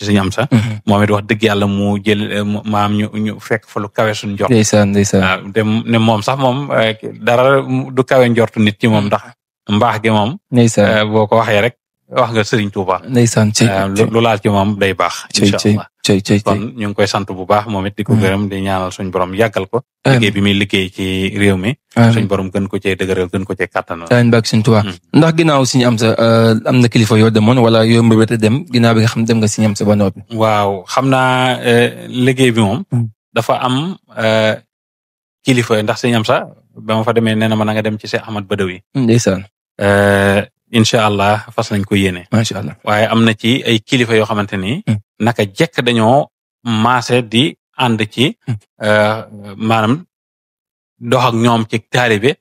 ci Sëñ Amsa moom it wax dëgg yàlla mu jël maam ñu fekk fa lu kawe suñ njort ndeysaan waaw te ne moom sax moom dara du kawe njortu nit ci moom ndax mbaax gi moom boo ko waxee rek wax nga Serigne Touba ndeysaan lu laal ci moom day baax incha allah kon ñu ngi koy sant bu baax moom it di ko gërëm di ñaanal suñ borom yàggal ko liggéey bi muy liggéey ci réew mi suñ borom gën ko cee dëgëral gën ko cee kàttanal bak Sëñ Touba ndax ginnaaw Sëñ Amsa am na kilifa yoo demoon wala yoo mbébét dem ginnaaw bi nga xam dem nga Sëñ Amsa ba noppi waaw xam naa liggéey bi moom dafa am kilifa ndax Sëñ Amsa ba ma fa demee nee na ma na nga dem ci Cheikh Ahmad Badawi ndeysaan incha allah fas nañ ko yéene macha allah waaye am na ci ay kilifa yoo xamante ni naka jekk dañoo maase di ànd ci maanaam dox ak ñoom ci taalibe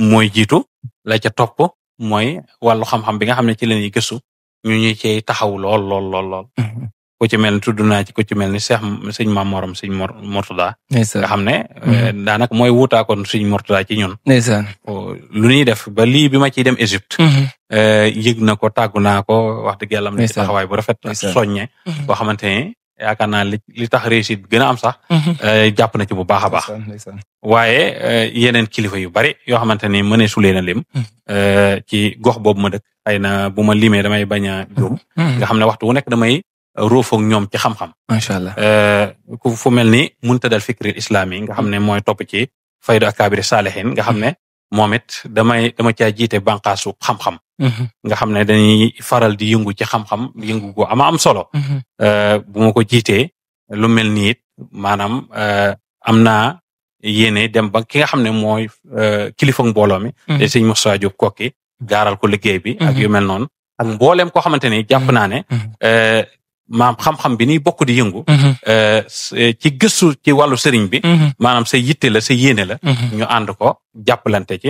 mooy jiitu la ca topp mooy wàllu xam-xam bi nga xam ne ci la ñuy gëstu ñu cey taxaw lool ku ci mel ni tudd naa ci ku ci mel ni sëñ Maam Moram sëñ Mortada nga xam ne daanaka mooy wuutaakoon sëñ Mortada ci ñun lu ñuy def ba lii bi ma ciy dem Égypte yëg na ko tàggu naa ko wax dëgg yàlla am na ci taxawaay bu rafet ak soññe boo xamante ne yaakaar naa li tax réussite gën a am sax jàpp na ci bu baax a baax waaye yeneen kilifa yu bari yoo xamante ni mënee su leen a lim ci gox boobu ma dëkk xëy na bu ma limee damay bañ a jóg nga xam ne waxtu wu nekk damay ruufoog ñoom ci xam-xam macha allah ku fu mel ni muntadal fikril islami nga xam ne mooy topp ci faydu akabiri saalihin nga xam ne moom it dama caa jiite bànqaasu xam-xam nga xam ne dañuy faral di yëngu ci xam-xam yëngu gu am solo bu ma ko jiitee lu mel ni it maanaam am naa yéene dem ba ki nga xam ne mooy kilifa mbooloo mi te sëñ Moussa Diop kokki gaaral ko liggéey bi ak yu mel noonu ak mbooleem koo xamante ni jàpp naa ne maam xam-xam bi ni bokk di yëngu ci gëstu ci wàllu sëriñ bi maanaam sa yitte la sa yéene la ñu ànd ko jàppalante ci